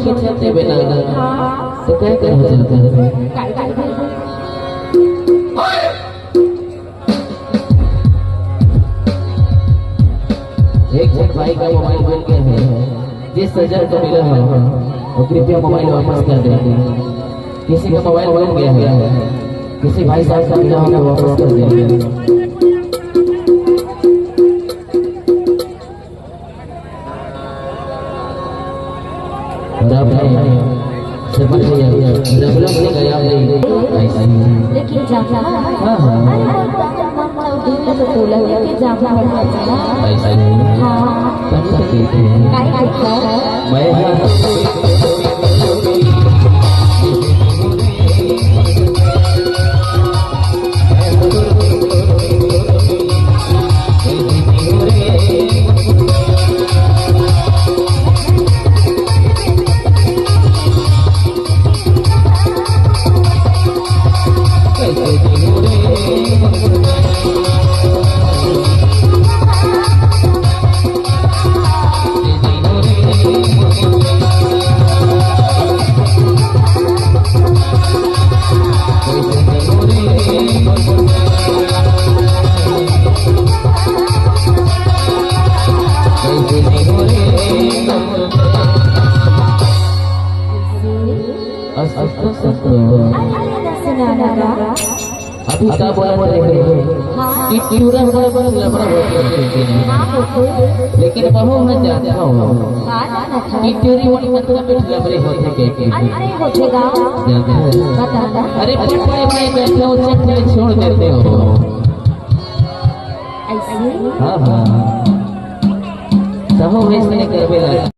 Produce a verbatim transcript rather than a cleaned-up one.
के चलते बिना तो कह कर हो जाता है। एक झन भाई का मोबाइल गुम गया है, जिस सज्जन को मिला है वो कृपया मोबाइल वापस कर दे। किसी का मोबाइल गुम गया है, किसी भाई साहब का मिला हो तो वापस कर दे। और आपने समझ लिया, रबड़ा से गया नहीं। ऐसा ही। लेकिन जाना है। हाँ, हाँ। अरे, वो तो हम लोग दिन में तो बोला था कि जाना पड़ता है। ऐसा ही। हाँ। तब तक कहते हैं। काहे कहते हैं? मैं अरे, ना सुना, ना। अभी का बोला था रे? हाँ। कि टूरा बड़ा बड़ा लफड़ा होत हे। हाँ, बिल्कुल। लेकिन बहू मैं जानता हूँ हाँ, ना था। कि टूरी मन मतलब में लफड़े होत हे के। अरे, नहीं होत हे गा। जानता है। बता ना। अरे, पटवारी भाई बैठे हो, चटनी छोड़ देते हो। ऐसे? हाँ, हाँ। कहो वैसे करबे ला।